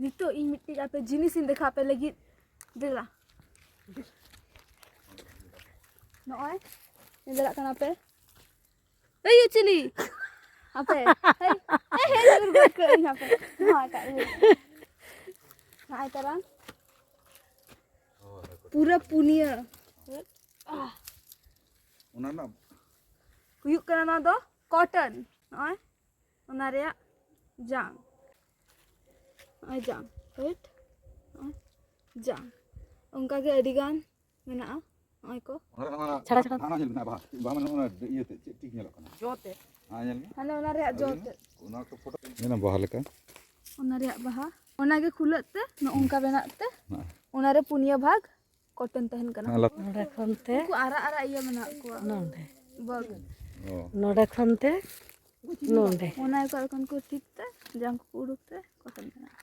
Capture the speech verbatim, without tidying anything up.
ᱱᱤᱛᱚᱜ ᱤᱧ ᱢᱤᱫᱴᱤᱡ ᱟᱯᱮ ᱡᱤᱱᱤᱥ ᱤᱧ ᱫᱮᱠᱷᱟᱣ ᱟᱯᱮ ᱞᱟᱹᱜᱤᱫ᱾ ᱫᱮᱞᱟ᱾ ᱱᱚᱜᱼᱚᱭ, ᱧᱮᱞ ᱫᱟᱲᱮᱭᱟᱜ ᱠᱟᱱᱟ ᱯᱮ? ᱮᱭ, ᱪᱤᱞᱤ? ᱟᱯᱮ᱾ ᱦᱮᱭ, ᱦᱮᱭ, ᱦᱮᱭ, ᱩᱨᱜᱩ ᱠᱟᱹᱜ ᱟᱹᱧ ᱦᱟᱯᱮ᱾ ᱱᱚᱣᱟ ᱴᱟᱜ ᱨᱮ᱾ ᱱᱚᱜᱼᱚᱭ ᱛᱟᱨᱟᱱ᱾ ᱯᱩᱨᱟᱹ ᱯᱩᱱᱭᱟᱹ᱾ ᱚᱱᱟ ᱨᱮᱱᱟᱜ ᱦᱩᱭᱩᱜ ᱠᱟᱱᱟ ᱱᱚᱣᱟ ᱫᱚ cotton᱾ ᱱᱚᱜᱼᱚᱭ᱾ ᱚᱱᱟ ᱨᱮᱭᱟᱜ ᱡᱟᱝ᱾ ᱱᱚᱜᱼᱚᱭ ᱡᱟᱝ, right? ᱱᱚᱜᱼᱚᱭ ᱡᱟᱝ᱾ ᱚᱱᱠᱟ ᱜᱮ ᱟᱹᱰᱤ ᱜᱟᱱ ᱢᱮᱱᱟᱜᱼᱟ᱾ ᱱᱚᱜᱼᱚᱭ ᱠᱚ᱾ ᱚᱱᱟ ᱨᱮ ᱚᱱᱟ ᱪᱷᱟᱲᱟ, ᱪᱷᱟᱲᱟ᱾ ᱦᱟᱱᱟ ᱧᱮᱞ ᱢᱮ, ᱵᱟᱦᱟ, ᱵᱟᱦᱟ ᱢᱟᱱᱮ ᱚᱱᱟ ᱤᱭᱟᱹ ᱛᱮ ᱪᱮᱫ ᱴᱷᱤᱠ ᱧᱮᱞᱚᱜ ᱠᱟᱱᱟ? ᱡᱚ ᱛᱮ᱾ ᱦᱮᱸ, ᱧᱮᱞ ᱢᱮ᱾ ᱦᱟᱱᱮ ᱚᱱᱟ ᱨᱮᱭᱟᱜ ᱡᱚ ᱟᱹᱵᱤᱱ ᱛᱮ᱾ ᱚᱱᱟ ᱠᱚ ᱯᱷᱳᱴᱳ ᱧᱮᱞ ᱢᱮ, ᱵᱟᱦᱟ ᱞᱮᱠᱟ᱾ ᱚᱱᱟ ᱨᱮᱭᱟᱜ ᱵᱟᱦᱟ᱾ ᱚᱱᱟ ᱜᱮ ᱠᱷᱩᱞᱟᱹᱜ ᱛᱮ, ᱱᱚᱜᱼᱚ ᱱᱚᱝᱠᱟ ᱵᱮᱱᱟᱜ ᱛᱮ, ᱦᱮᱸ᱾ ᱚᱱᱟ ᱨᱮ ᱯᱩᱱᱭᱟᱹ ᱵᱷᱟᱜᱽ cotton ᱛᱟᱦᱮᱱ ᱠᱟᱱᱟ᱾ ᱦᱮᱸ, ᱞᱟᱛᱟᱨ᱾ ᱱᱚᱰᱮ ᱠᱷᱚᱱ ᱛᱮ ᱩᱱᱠᱩ ᱟᱨᱟᱜ ᱟᱨᱟᱜ ᱤᱭᱟᱹ ᱢᱮᱱᱟᱜ ᱠᱚᱣᱟ᱾ ᱱᱚᱰᱮ᱾ ᱵᱟᱜᱽ᱾ ᱚ᱾ ᱱᱚᱰᱮ ᱠᱷᱚᱱ ᱛᱮ ᱱᱚᱰᱮ᱾ ᱚᱱᱟ ᱜᱮᱠᱚ ᱮᱠᱷᱚᱱ ᱠᱚ ᱴᱷᱤᱠ ᱛᱮ, ᱡᱟᱝ ᱠᱚᱠᱚ ᱩᱰᱩᱠ ᱛᱮ, cotton ᱵᱮᱱᱟᱜᱼᱟ᱾